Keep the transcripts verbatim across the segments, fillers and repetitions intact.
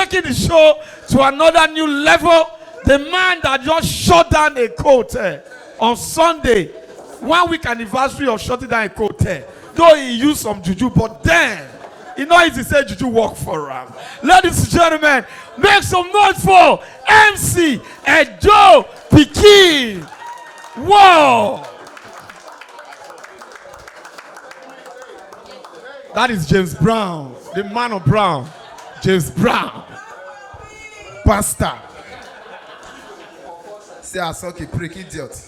Taking the show to another new level. The man that just shut down a court, eh, on Sunday, one week anniversary of shutting down a court, eh, though he used some juju, but then, you know, easy say juju work for him. Ladies and gentlemen, make some noise for M C Edo Pikin. Wow! That is James Brown, the man of Brown. James Brown. Pastor. Say I suck a prick, idiot.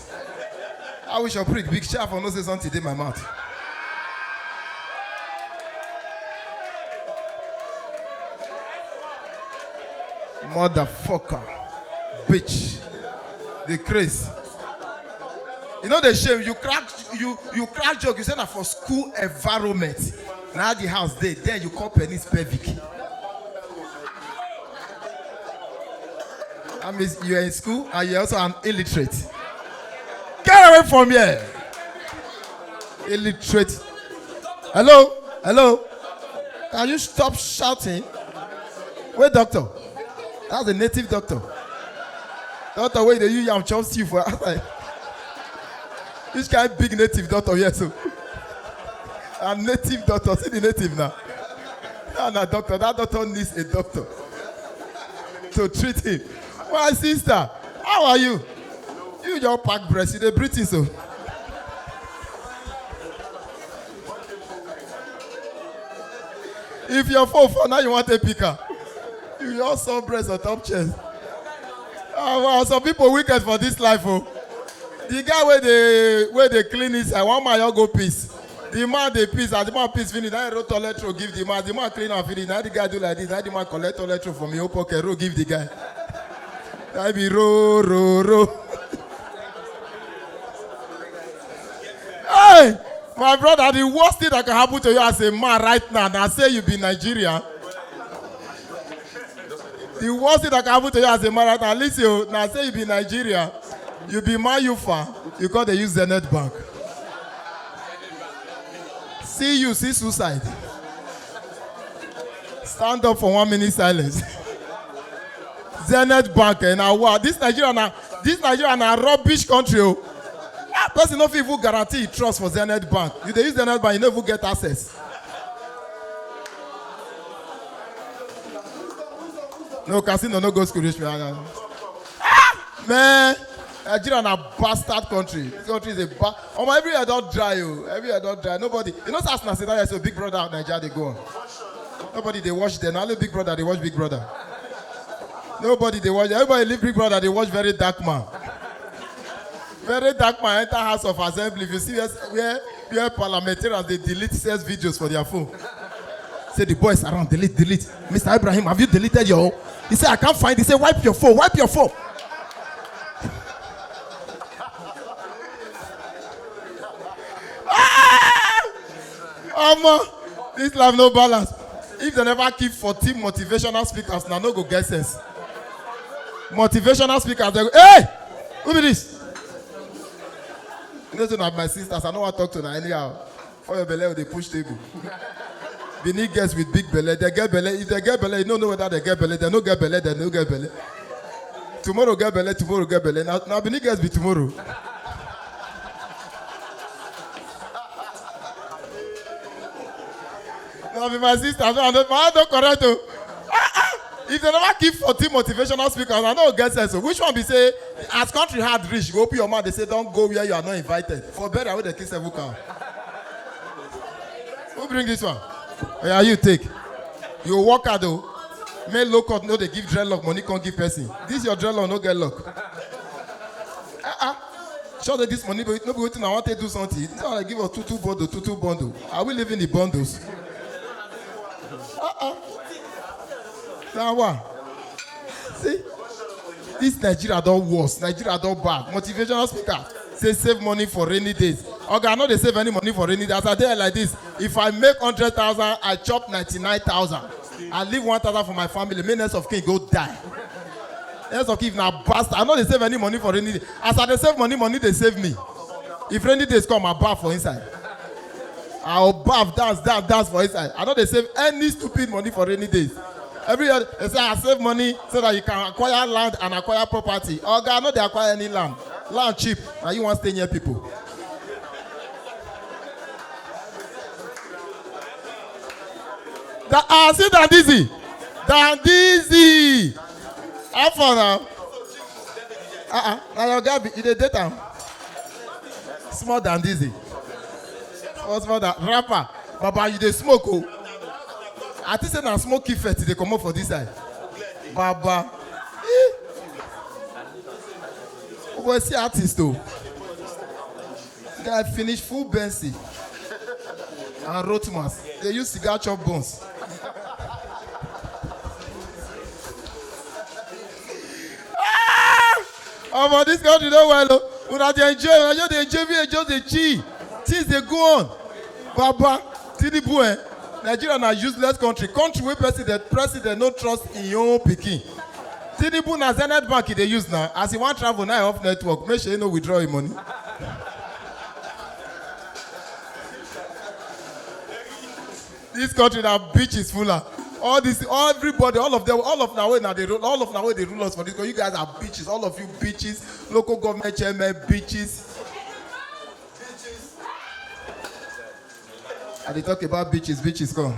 I wish a prick big chef for no say something in my mouth. Motherfucker. Bitch. The craze. You know the shame. You crack, you you crack joke. You say na for school environment. Now the house dey, then you call penis pelvic. That means you are in school and you are also an illiterate. Get away from here. Illiterate. Hello? Hello? Can you stop shouting? Wait, doctor. That's a native doctor. Doctor, wait, you yam chop stew for outside. This kind big native doctor here, so. A native doctor. See the native now. Now, now, doctor. That doctor needs a doctor to treat him. My sister, how are you? You just pack breast. You dey breathe so. If your phone for now, you want a picker. You just saw breast on top chest. Ah, wow, some people wicked for this life, oh. The guy where they where they clean inside, one man you go piss. The man dey piss, as the man piss finish, na him roll toilet roll give the man. The man clean am finish, na the guy do like this, na the man collect toilet roll from him own pocket, roll give the guy. That be roll, roll, roll. Hey, my brother, the worst thing that can happen to you as a man right now, na say you be Nigeria. The worst thing that can happen to you as a man right now, listen, oh, na say you be Nigeria, you be Man U fan, you come dey use Zenith Bank. See you, see suicide. Stand up for one minute silence. Zenith Bank, eh, na wa. This Nigeria na, this Nigeria na rubbish country, oh. Ah, person no fit even guarantee trust for Zenith Bank. You dey use Zenith Bank, you no even get access. No, casino no go school reach me. Ah, man, Nigeria na bastard country. This country is a ba-, omo, everywhere don dry, oh. Everywhere don dry. Nobody, you know, as na say that, so Big Brother Nigeria dey go on. Nobody dey watch them. Only Big Brother dey watch Big Brother. Nobody dey watch. Everybody leave Big Brother dey watch Very Dark Man. Very Dark Man enter House of Assembly. If you see where where, where parliamentarians dey delete sex videos for their phone. Say the boys around, delete, delete. Mister Ibrahim, have you deleted your own? He say, "I can't find it." He say, "Wipe your phone, wipe your phone." Ah! Omo, this life no balance. If they never keep fourteen motivational speakers, na no go get sense. Motivational speakers, they go, "Hey! Who be this?" You know, so na my sisters, I no wan talk to na anyhow. For your belle, they push table. Benin girls with big belle, they get belle. If they get belle, you don't know whether they get belle, they no get belle, they no get belle. Tomorrow get belle, tomorrow get belle. Now, now Benin girls be tomorrow. Now be my sister, so I don't, I don't correct you. Ah, ah. If they never keep fourteen motivational speakers, I no get sense. So which one be say, as country hard reach, you open your mouth, they say, "Don't go where you are not invited." For burial, where they kill seven cow. Who bring this one? Yeah, you take. You work hard though. Make low cut, no, they give dreadlock money, can't give person. This your dreadlock, no get luck. Uh-uh. Sure that this money, but no be wetin I want to do something. This one I give us two, two bundle, two, two bundle. Are we living the bundles? Uh-uh. Now what? See, this Nigeria don worse. Nigeria don bad. Motivational speaker say save money for rainy days. Oga, I no dey save any money for rainy days. As I dey like this, if I make hundred thousand, I chop ninety-nine thousand. I leave one thousand for my family. Make next of kin go die. Next of kin, if na bastard, I no dey save any money for rainy day. As I dey save money, money dey save me. If rainy days come, I baff for inside. I will baff, dance, dance, dance for inside. I no dey save any stupid money for rainy days. Every year, they say, "I save money so that you can acquire land and acquire property." Oga, no dey acquire any land. Land cheap, and you wan stay near people. That, ah, see Dandizi. Dandizi. How far now? Uh-uh. Now your guy, be- you dey date am. Small Dandizi. Small, small than rapper. Baba, you dey smoke, oh. I think say na smoke effect dey comot for this side. Baba. Eh. We go see artist, oh. Guy finish full Bensi and Rotmas. They use cigar chop buns. Ah! Omo, this country no well, oh. Una dey enjoy, una just dey enjoy, we just dey chill. Things dey go on. Baba, Tinubu, eh? Nigeria na useless country. Country wey president, president no trust im own pikin. Tinubu na Zenith Bank e dey use now. As he wan travel, now off network. Make sure he no withdraw him money. This country na bitches full am. All this, everybody, all of them, all of na wey na dey rule, all of na wey dey rule us for this country. You guys are bitches. All of you bitches. Local government chairman bitches. I dey talk about bitches, bitches come.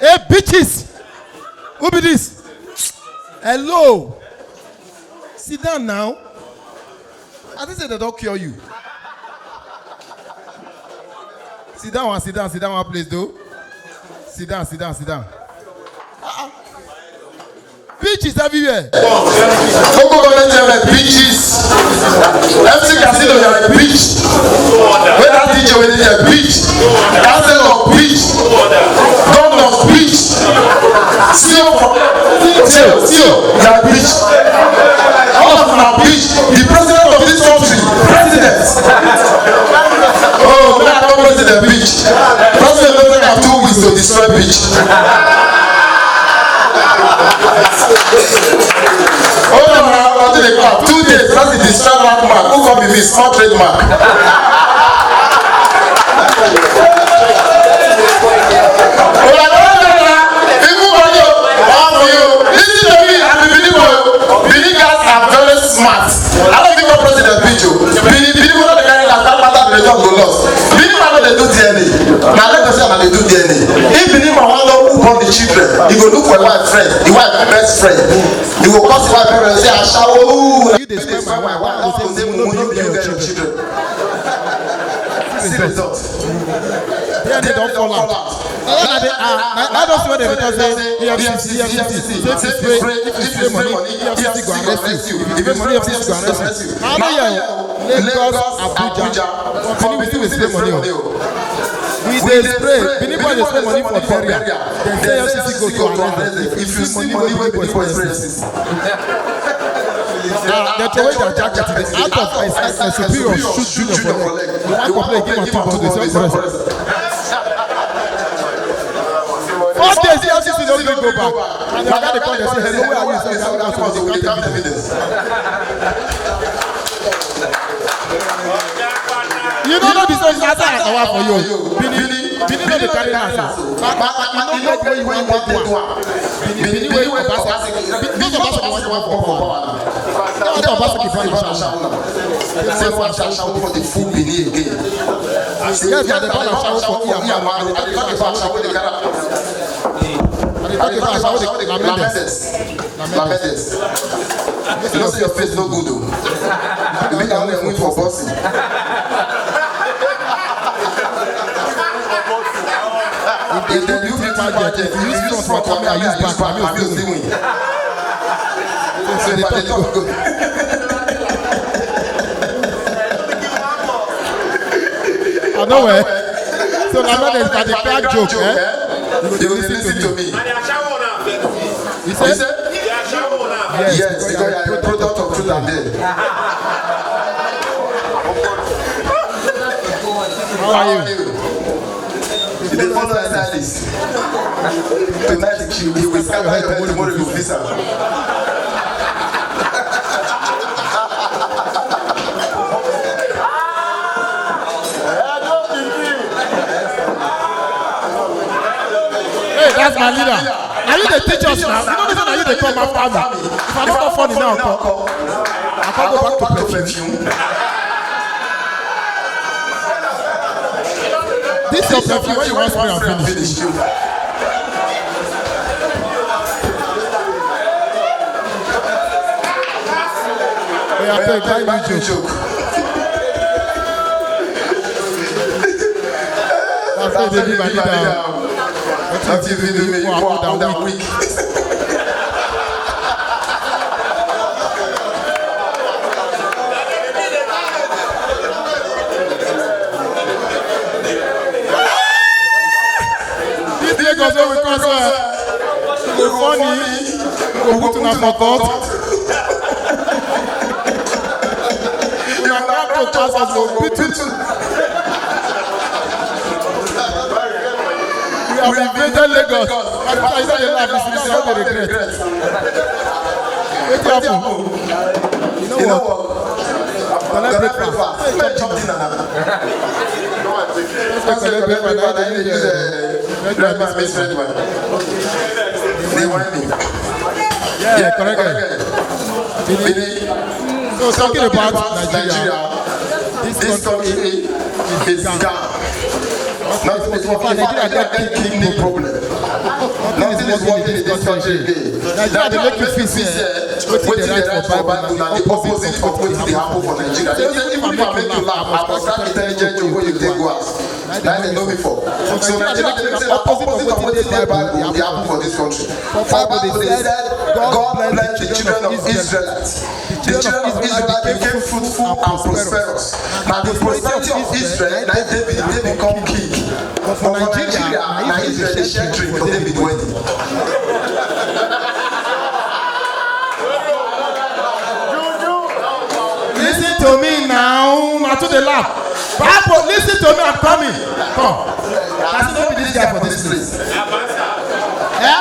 Hey, bitches! Who be this? Hello! Sit down now. I think say they don cure you. Sit down one, sit down, sit down one place though. Sit down, sit down, sit down. Bitches everywhere. Local government chairman, bitches. M C Casino, you are a bitch. Wey that D J wey dey there, bitch. Councillor, bitch. Governor, bitch. C E O for, C E O, C E O, you are a bitch. All of una bitch. The president of this country, president. Oh, make I call president bitch. President no take am two weeks to destroy bitch. Hold on now, I think they come. Two days, that's the distract mark. Who come be me? Small trademark. Una don get na? Even for you, all for you. Listen to me, I be Benin boy. Benin guys are very smart. I don't even president picture. Benin, Benin boy no dey carry last. That matter be the talk go lost. Benin man no dey do D N A. Na let us say na dey do D N A. If Benin man wan know who born the children, he go look for wife friend, the wife best friend. You go call the wife parents say, "Ashawo." You dey spoil my wife. Why I go say mumu no be you get your children? See result. D N A don fall out. Na all those wey dey talk say E F C C, E F C C, say if you spray, if you spray money, E F C C go arrest you. If you spray money, E F C C go arrest you. Na only here o. Lagos, Abuja, for Benin we still dey spray money o. We dey spray. Benin boy dey spray money for burial. Dem say E F C C go to arrest them. If you see money wey Benin boy spray, E F C C. Ah, dem throway their jacket. Out of respect, my superior shoot junior for leg. You wan complain, give am two bundles, you wan press. Four days, E F C C no gree go back. And the oga dey call, dey say, "Hello, where are you?" He say, "We dey without evidence." You no know the story, na so I for you. Benin, Benin no dey carry last. But, but, but you no get where you wan take do am. Benin wey Obaseki, Benin wey Obaseki wan comot for power. After Obaseki ban ashawo, say for ashawo for the full Benin again. Yes, na the ban ashawo for Iyamuaru. I dey talk about ashawo wey dey carry. I dey talk about ashawo wey dey Mendes. Mendes. You know say your face no good o. You make am win for bossy. If dem do beauty pageant, if you use front waka, me I use back, na me go still win. So if I dey talk, I know, eh? So na me dey, if I dey crack joke, eh? You go dey listen to me. You say? Yes, because you are a product of truth and dare. How are you? You dey follow S I Ds. Tonight, you will scatter your head, tomorrow you will fix am. Hey, that's my leader. Are you the teachers now? You know this, are you the come after me? If I don't come funny now, come. I can't go back to perfume. This your perfume when you want spray and finish. Hey, I beg, buy me joke. That's how they be my leader. Nothing fit do me, you poor more than weak. This Lagos wey we come so, e go funny, e go put una for court. If una grab to pass us, we go beat you. We have invaded Lagos. I tell you, they laugh, you see, they regret. Wetin happen? You know what? Collect breakfast. Make chop dinner now. Let's go collect breakfast. Now they use, uh, red wine, mix red wine. They want me. Yeah, correct. Finish. So talking about Nigeria, this country is down. Nothing is working. Nigeria get kidney problem. Nothing is working in this country again. Nigeria dey make you feel say wetin dey write for Bible na the opposite of wetin dey happen for Nigeria. If I make you laugh, I must start intelligent joke wey you take go house. Na dem know me for. So Nigeria dey make say na opposite of wetin dey Bible dey happen for this country. For Bible dey say, God bless the children of Israel. The children of Israel became fruitful and prosperous. Na the prosperity of Israel na David dey become king. But for Nigeria, na Israel dey share drink for David wedding. Listen to me now, na to the laugh. Bible, listen to me, I'm coming. Come. Casino be this guy for this place. Eh?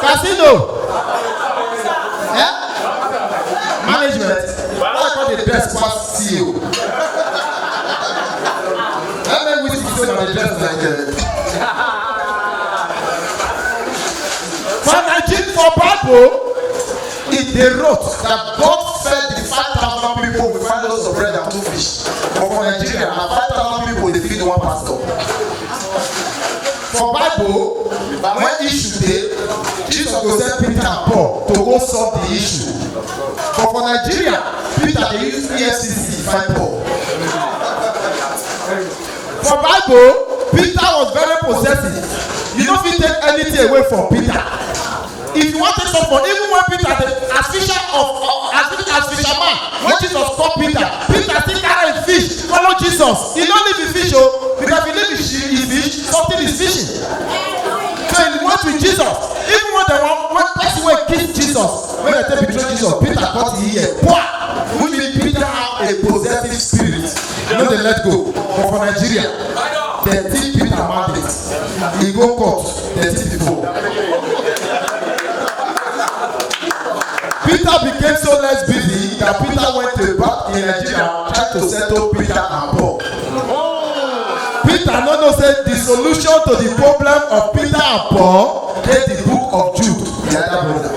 Casino. Eh? Management. Why call the best pass C E O? Let me wish you say na the best like, uh, for Nigeria, for Bible, it dey wrote that God fed the five thousand people with five loaves of bread and two fish. But for Nigeria, na five thousand people dey feed one pastor. For Bible, when issue dey, Jesus go send Peter and Paul to go solve the issue. But for Nigeria, Peter dey use E F C C find Paul. For Bible, Peter was very possessive. You no fit take anything away from Peter. If you wan take something, even when Peter dey, as fisher of, as, as fisherman, when Jesus call Peter, Peter still carry him fish follow Jesus. He no leave him fish o, because if he leave him shi-, him fish, something is fishing. So he went with Jesus. Even when dem wan, when person wey kiss Jesus, when dem take betray Jesus, Peter cut him ear. Pwah! Which mean Peter have a possessive spirit. No dey let go. But for Nigeria, dem thief Peter mandate. He go court, dem thief before. Peter became so less busy that Peter went to a bank in Nigeria trying to settle Peter and Paul. Peter no know say the solution to the problem of Peter and Paul dey the book of Jude, the other brother.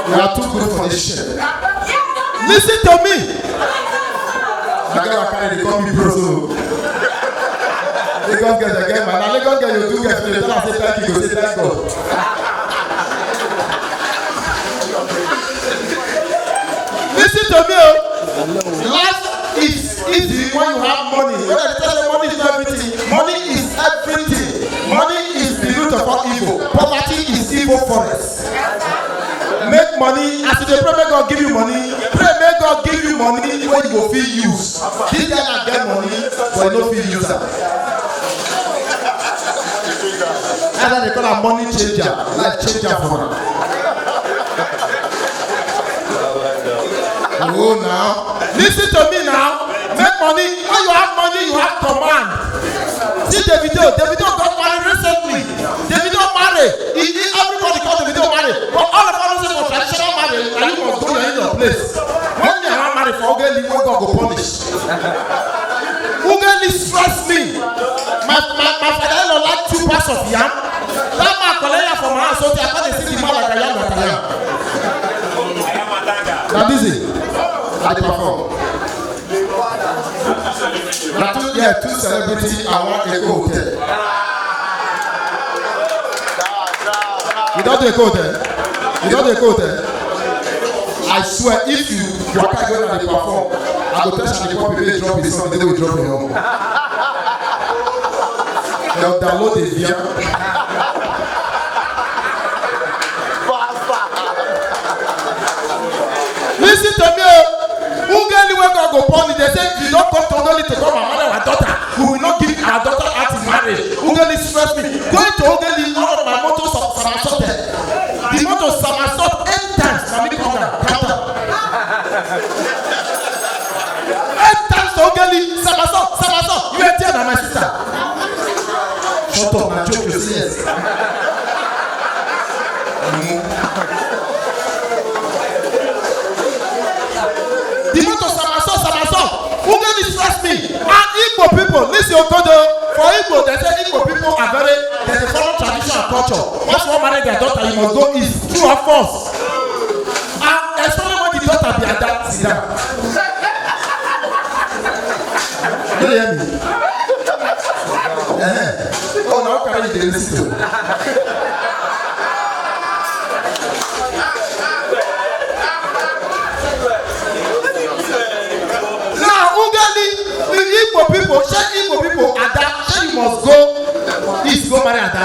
We are too good for this shit. Listen to me. Na girl I carry dey call me bro, so Lagos girls dey get mad. Na Lagos girl you do girls, you dey tell am say thank you, you go say thank God. Listen to me o. Life is easy when you have money. When I tell you money is not everything, money is everything. Money is the root of all evil. Poverty is evil forest. Make money. As you dey pray, make God give you money. Pray, make God give you money wey you go fit use. This guy na get money, but he no fit use am. That's why they call am money changer, life changer for am. Oh, now. Listen to me now. Make money. When you have money, you have command. See Davido. Davido got married recently. Davido marry. He, he, everybody call Davido marry. But all of us say for traditional marriage, na you must go your in your place. When me I wan marry Ugeli wey God go punish. Ugeli stress me. My my my father-in-law like two bags of yam. That man collect yam for my house, so I come dey see the man like I am that I am. Na busy. I dey perform. Na two, yeah, two celebrity and one Eko hotel. You don dey Eko hotel? You don dey Eko hotel? I swear, if you waka go na dey perform, I go tell Shani Pop make drop his song the way we drop him own. They'll download the via. Listen to me, oh. Ugeli wey God go punish, they say if you don't come to Ugeli to come and marry our daughter, we will not give our daughter out in marriage. Ugeli stress me. Going to Ugeli, all of my motor some somersaulted. The motor somersault eight times. Na me come down, count am. Eight times to Ugeli, somersault, somersault. You are there na my sister. Shut up, na joke you say yes. The motor somersault, somersault. Ugeli stress me. And Igbo people, listen, Okodo. For Igbo, they say Igbo people are very, they dey follow tradition and culture. Once you wan marry their daughter, you must go east. True or false? And especially when the daughter be Ada, sit down. You dey hear me? Eh. Oh, na Okada you dey listen to. Now, Ugeli, the Igbo people, say Igbo people, Ada, say you must go east, go marry Ada.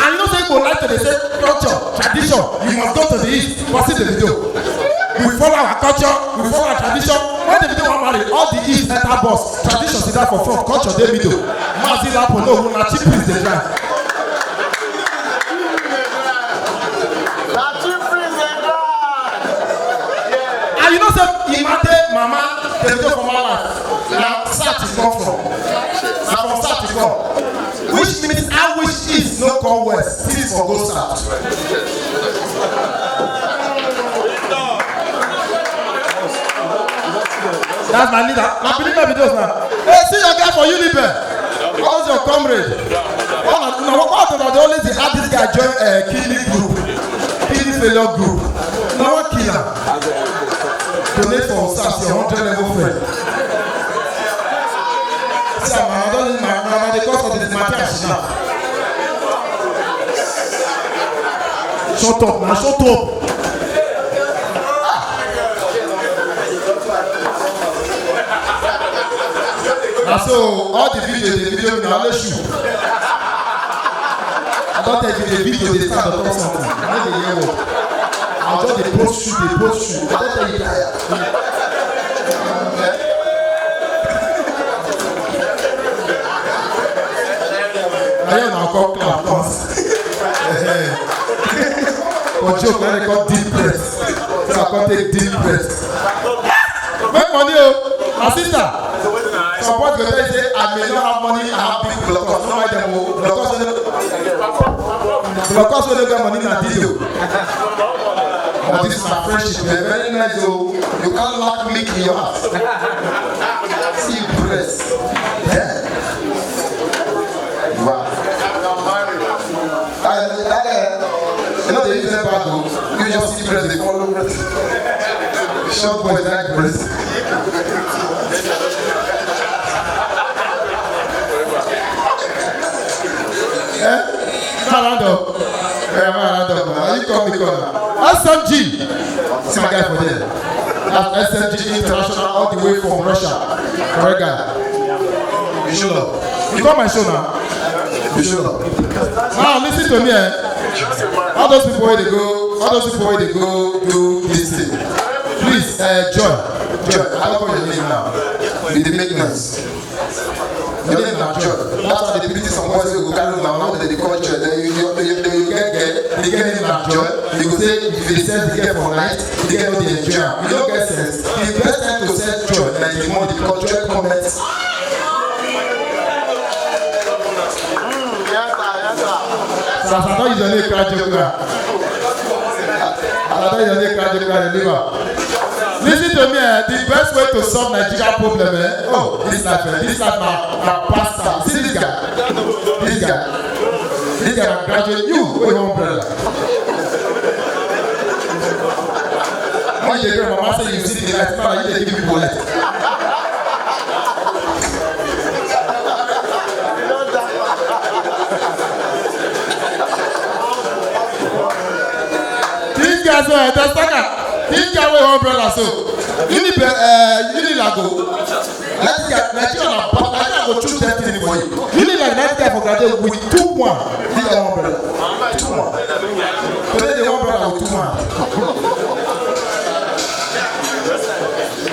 And you know say Igbo like to dey say culture, tradition, you must go to the east, for see the video. We follow our culture, we follow our tradition. When the video wan marry, all the east enter bus, tradition sit down for front, culture dey middle. Mazi Lapo, no, una cheap piece dey drive. Na cheap piece dey drive. And you know say Imade mama, the video for my life. Na South e come from. Na from South e come. Which means I wish east no come west, things for go south. That's my leader. Na believe me be those now. Hey, see your guy for Unibe. How's your comrade? One of, no, what about the only the artist guy join uh, kidney group, kidney failure group. No one kill am. Donate for Osas, your hundred level friend. See, I'm another my my my the cause of this matter now. Shut up, man, shut up. Na so all the video, the video na only shoe. I don tell you the video dey start to talk something. I no dey hear word. I just dey post shoe, dey post shoe. I don tell you tire. Na here una come clap once. For joke, na dey call deep breath. So I come take deep breath. Make money o, my sister. Some boys go tell you say I may not have money, I have big blockers. No mind them o. Blockers wey no, blockers wey no get money na deal o. But this na friendship, eh, very nice o. You can't lack milk in your house. See breast. Yeah. Wow. I, I, you know they use that bag o. You just see breast, they follow breast. Short boys like breast. Eh? Ma round up. Eh, ma round up. Now you call me corner. S M G. See my guy for there. That's S M G International all the way from Russia. Correct guy. You show love. You come my show now. You show love. Now listen to me, eh? All those people where they go, all those people where they go do this thing. Please, uh, Joy. Joy, I don't call your name now. You dey make noise. Your name na Joy. That's why they pity some boys wey go carry una, how they dey call Joy. Then you, you, you, you get girl, the girl name na Joy. You go say if you dey sell the girl for night, the girl no dey enjoy am. You no get sense. The best time to sell Joy na in the morning because Joy come early. Yes, sir, yes, sir. Sasa don use your name crack joke now. Sasa don use your name crack joke now, you leave am. Listen to me, eh, the best way to solve Nigeria problem, eh? Oh, this life, eh? This life na, na pastor. See this guy. This guy. This guy na graduate. You, wey wan umbrella. When you dey grow, mama say you see the light, now you dey give people light. This guy so, eh, the stalker. This guy wey umbrella so. Unibe, eh, Unilag o. That guy, Nigeria na bad. I think I go choose that thing for you. Unilag, that guy for graduate with two one. This guy umbrella. Two one. Today they umbrella with two one.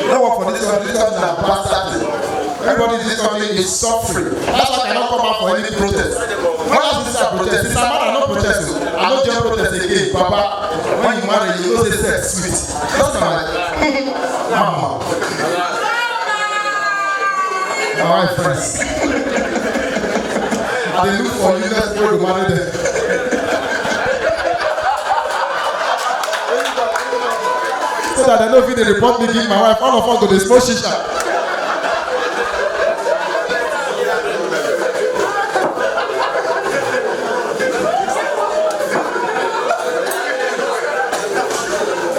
No work for this country. This country na bastard. Everybody in this country is suffering. That's why I cannot come out for any protest. When I see this protest, it's a man I no protest. I no join protest again. Papa, when you marry, you know say sex sweet. That's my mama. My wife first. I dey look for you next people to marry them. So that I no fit dey report me give my wife. All of us go dey smoke shisha.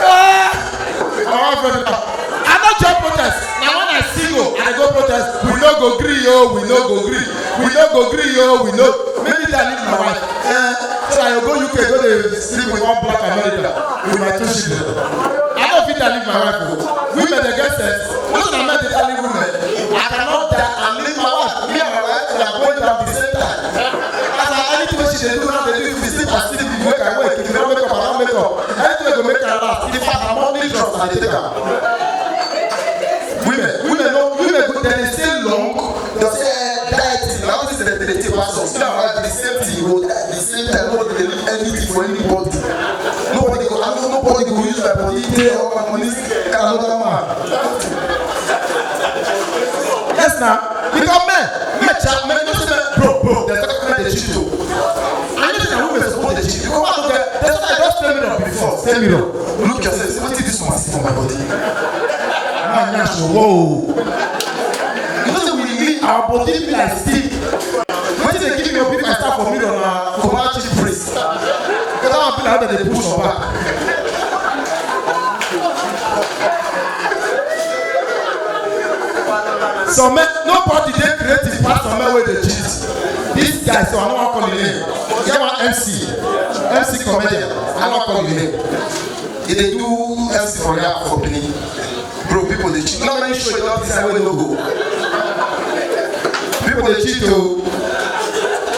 Ah! My wife no dey talk. I no join protest. Na when I single, I dey go protest. We no go gree o, we no go gree. We no go gree o, we no. Maybe I leave my wife. Eh, so I go U K, go dey sleep with one black American with my two children. I no fit leave my wife o. Women dey get sense. Most of the men dey leave women. I cannot die and leave my wife. Me and my wife, we are going down the same time. As I, anything wey she dey do now, dey do, if we sleep, I sleep. If we wake, I wake. If we don't make up, I don't make up. Anything wey go make her laugh. In fact, her monthly drops, I dey take am. Women, women no, women go, dem dey stay long. Dem say, eh, diet, na all this dem dey take pass us. Me and my wife, the same thing. We go die the same time. Nobody dey leave anything for anybody. Nobody go, I know nobody go use my body, take all my money, carry another man. Yes, now. Because men, men, cha, men, no say men, bro, bro, dem talk men dey cheat o. I know say na women suppose dey cheat. Because one of them, dem say, I just tell me before. Tell me, look yourself, say, wetin this one see for my body? Man, na so, whoa. You know say we need our body be like stick. Wetin dey give me obi if I start for mirror na Cubana chief priest. Because that one be like how dem dey push for back. Some men, nobody dey creative pass some men wey dey cheat. This guy, so I no wan call him name. Get one M C, M C comedian. I no wan call him name. He dey do M C for rap for Benin. Bro, people dey cheat. Not many show don decide wey no go. People dey cheat o.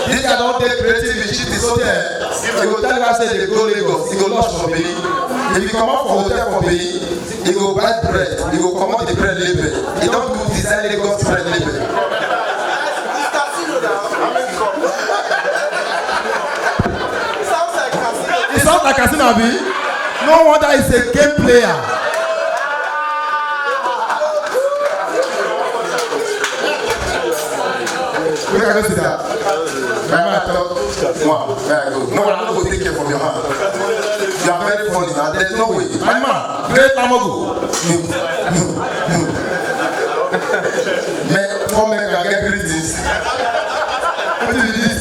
This guy don dey creative, he cheat, so there. He go tell you say dey go Lagos, he go lodge for Benin. If you comot for hotel for Benin, he go buy bread, he go comot the bread label. He don do design Lagos bread label. It sounds like casino, abi? No wonder he's a game player. Make I go sit down. My man talk. Wow, there I go. No, I no go take care from your hand. You are very funny, man. There's no way. My man, great Lamogo. Men, poor men can get greetings. Wetin be this?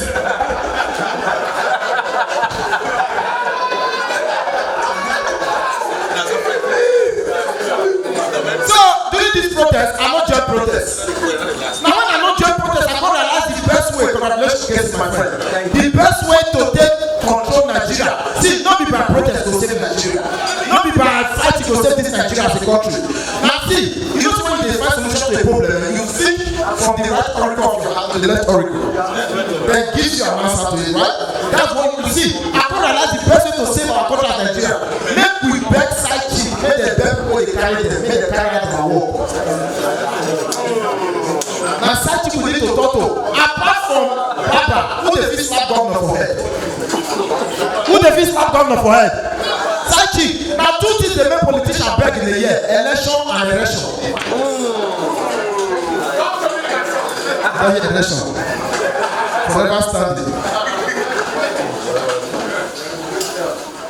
So, during this protest, I no join protest. Now, when I no join protest, I come realize the best way. Congratulations, my friend. The best way to take control Nigeria. See, no be by protest go save Nigeria. No be by fight go save this Nigeria as a country. Now, see, you know when you dey find solution to a problem, you think from the right oracle of your heart to the left oracle. Then gives you an answer to it, right? That's what you see. I come realize the best way to save our country as Nigeria. Make we beg side chick, make dem beg people wey dey carry dem, make dem carry out their work. Na side chick we need to talk to. Apart from Baba, who dey fit slap governor for head? Who dey fit slap governor for head? Side chick. Na two things dey make politician beg in a year: election and erection. That year election. Forever standing.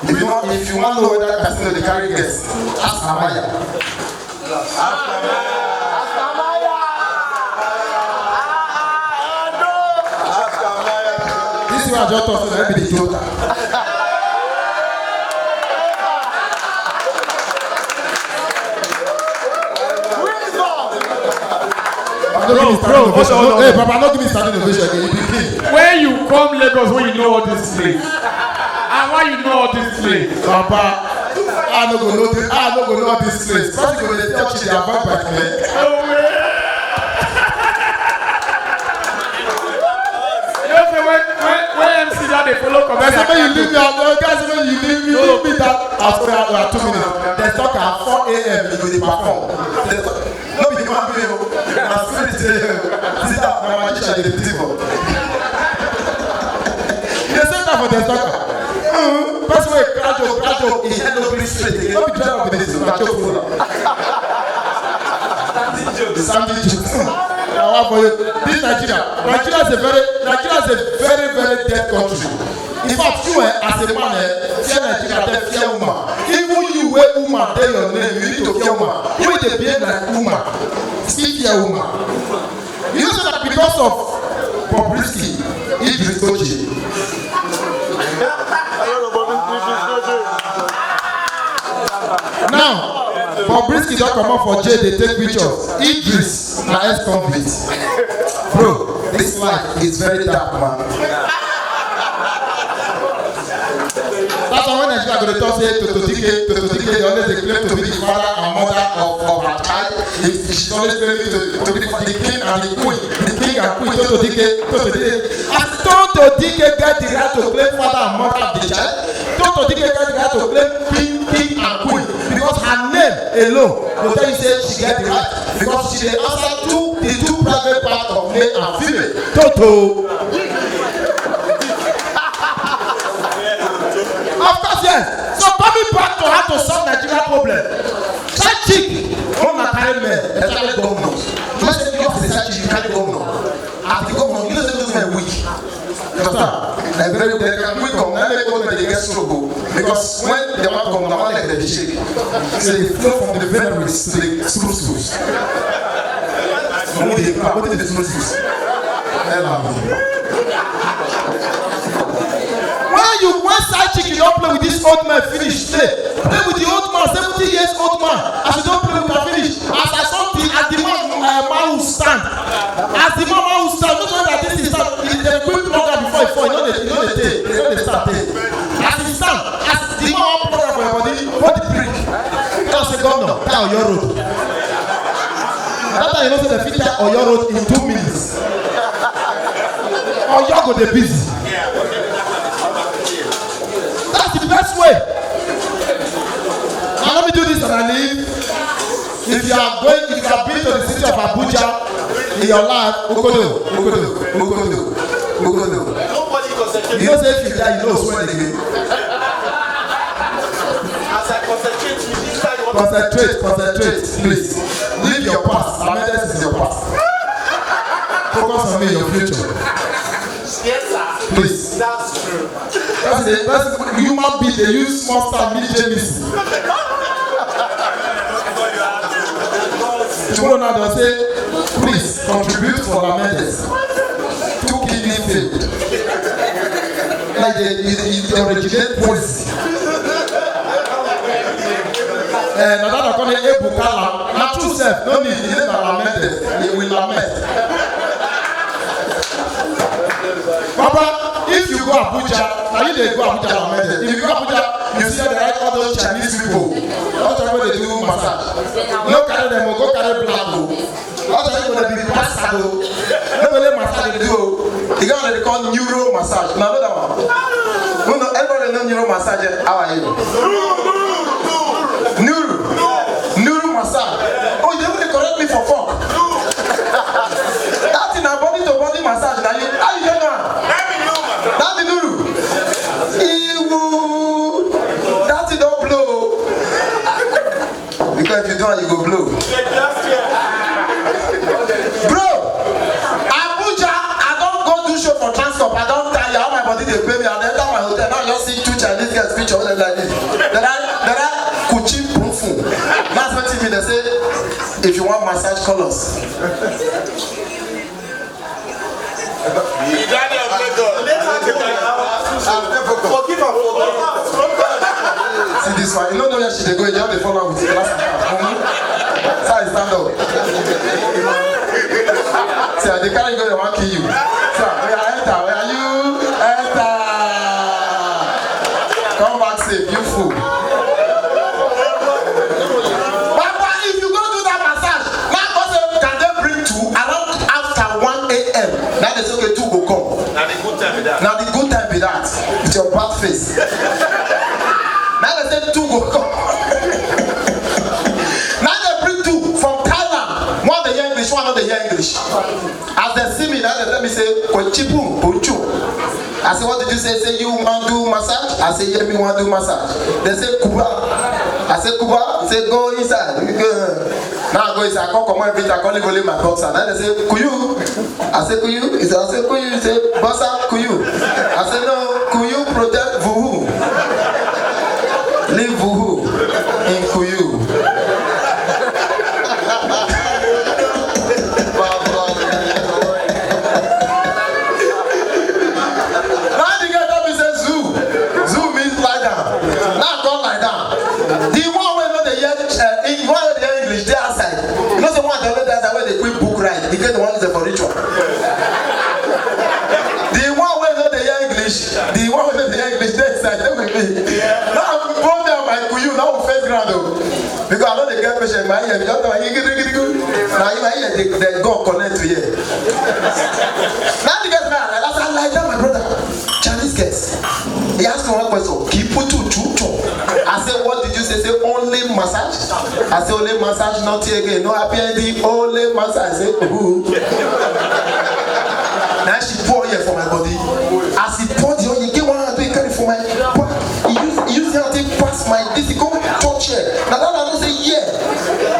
If you want, if you want to know whether casino dey carry guests, ask Amaya. This is what I just talk say na be the joker. Bro, bro, hold on, hold on. Hey, Papa, no give me standing ovation again. You be king. Where you come Lagos when you know all this place? And why you know all this place? Papa, I no go know this. I no go know all this place. Person go dey touch the avoid by me. No way. You know say when when when M C don dey follow comedian. I say when you leave me, I go guys when you leave me, leave me that. I swear, I two minutes. They talk at four a.m. you go dey perform. They talk. No be human being o. Na spirit dey here. Sit down, na magician dey deceive us. You dey send am for the stalker. Hmm, person wey crack joke, crack joke, e head no gree straight again. No be driver be this, na joke full am. Sandy joke. Na one for you. This Nigeria, Nigeria is a very, Nigeria is a very, very dead country. In fact, you, eh, as a man, eh, fear Nigeria, then fear woman. Even you, where woman dey your name, you need to fear woman. You need to behave like woman. Still fear woman. You know that because of Bobrisky, Idris go jail. Now, Bobrisky don comot for jail, dey take pictures. Idris na ex-convict. Bro, this life is very dark, man. That's why when Nigeria go dey talk say Toto Dike, Toto Dike, they always dey claim to be the father and mother of, of her child. He, she's always claiming to, to be the king and the queen, the king and queen, Toto Dike, Toto Dike. As Toto Dike get the right to claim father and mother of the child, Toto Dike get the right to claim king, king and queen because her name alone go tell you say she get the right because she dey answer to the two private part of male and female. Toto. Of course, yes. So coming back to how to solve Nigeria problem. Side chick, no na carry men, especially governors. You know say you as a side chick, you carry governor. As the governor, you know say those men weak. You understand? Like very, they can quick come. Now they go, they get stroke o. Because when the man come, the man like they shake. So they flow from the veneries to the screw screws. What is the screw screws? Tell me. When you, when side chick, you don't play with this old man finish. Stay. Play with the old man, seventy years old man. As you don't play with her finish. As I saw the, as the man, uh, man who stand. As the man who stand, not only that this is stand, he dey quick program before he fall, you know they, you know they take, you know they start take. As he stand, as the man wan program for your body, hold the brick. Tell say governor, that Oyo road. That time you know say they fit tie Oyo road in two minutes. Oyo go dey busy. That's the best way. Now let me do this and I leave. If you are going, if you have been to the city of Abuja in your life, Okodo, Okodo, Okodo, Okodo. Nobody concentrate. You know say if you die, you no swear again. As I concentrate, you inside what? Concentrate, concentrate, please. Leave your past. Amedes is your past. Focus on me, your future. Yes, sir. Please. That's true. That's the, that's the human being they use small star meet James. Tomorrow now they'll say, please contribute for Lamedes. Two kidney failed. Like they, they, they originate poison. Eh, na that I call it Ebuka Lam. Na true self, no need, he never lamented. He will lament. Papa, if you go Abuja, na you dey go Abuja lamented. If you go Abuja, you see the right all those Chinese people. All the time when they do massage. No carry them, go carry black o. All the time when they be bastard o. No be only massage they do o. You got what they call neuro massage. Now know that one. No, no, everybody know neuro massage. Eh? How are you? Neuro. Neuro massage. Oh, you dey even dey correct me for fuck. That thing na body to body massage. Now you, how you get am? That be neuro. Iwu. That thing don blow. Because if you do am, you go blow. Bro, Abuja, I don go do show for Transcorp. I don tire. All my body dey pain me. I dey enter my hotel. Now I just see two Chinese girls picture with them like this. Then I, then I, kuchi pum fum. That's what me they say. If you want massage, call us. Daddy of Lagos. Forgive am, forgive am. See this one. You no know where she dey go. You just dey follow with glass. Sir, stand up. See, I dey carry you go. They wan kill you. Sir, oya enter. Oya you enter. Come back safe, you fool. Papa, if you go do that massage, now go say, can they bring two around after one a m? Now they say, okay, two go come. Na the good time be that. Na the good time be that. With your bad face. Now they say two go come. Now they bring two from Thailand. One dey hear English, one no dey hear English. As they see me, now they tell me say, "Kwechipu, Puchu." I say, "What did you say?" Say, "You want do massage?" I say, "Yeah, me want do massage." They say, "Kuba." I say, "Kuba." Say, "Go inside." Now I go inside, I come comot everything, I come leave only my boxer. Now they say, "Kuyu." I say, "Kuyu." He say, I say, "Kuyu." He say, "Boxer, Kuyu." I say, "No, Kuyu protect Vuhu." Leave Vuhu in Kuyu. Now the girl tell me say, "Zoo." Zoo means lie down. Now I come lie down. The one wey no dey hear, uh, the one wey dey hear English dey outside. You know say one dey always dey outside wey dey quick book ride. He get the one wey dey for ritual. The one wey no dey hear English, the one wey no dey hear English dey inside. Dey with me. Now I go there, my Kuyu. Now we face ground o. Because I no dey get patient, my ear just tell me gidigidigu. Na you, my ear dey, dey go connect to here. Now the girl, now I lie down, my brother. Chinese girls. He ask me one question. Kiputu chuchu. I say, "What did you say?" Say, "Only massage." I say, "Only massage, nothing again. No happy ending. Only massage." I say, "Ooh." Now she pour here for my body. As he pour the oil, he get one hand, he carry for my back. He use, he use the hand, take pass my this, he come touch here. Now that I know say, yeah,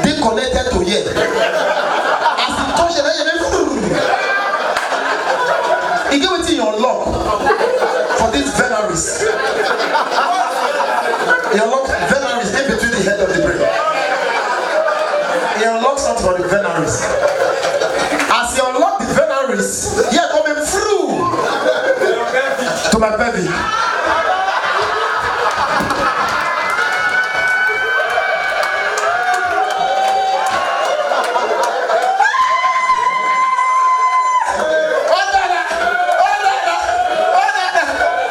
they connected to here. As he touch it, now you dey, he get wetin he unlock for this venaries. He unlock venaries in between the head of the brain. He unlock something for the venaries. As he unlock the venaries, here coming through to my belly.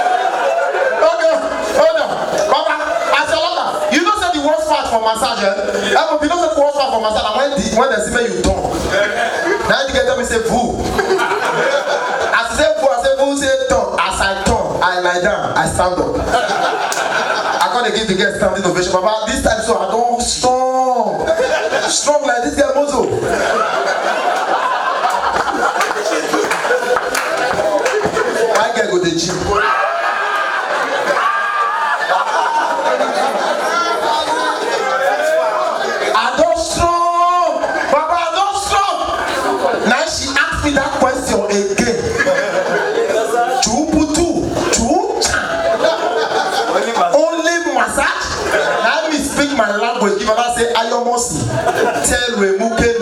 Okay, hold on. Papa, as a lover, you know say the worst part for massage, eh? Eh, but you know say the worst part for massage na when the, when they see me you turn. Now the girl tell me say, "Boo." As he say, "Boo," I say, "Boo," say, "Turn." As I turn, I lie down, I stand up. I come dey give the girl standing ovation. Papa, this time so I don strong. Strong like this girl muscle. My girl go dey gym. I don strong. Papa, I don strong. Now she ask me that question again. Chuputu, chucha. Only massage? Now me speak my language. Give her say, "Ayomosi." Tell Remuke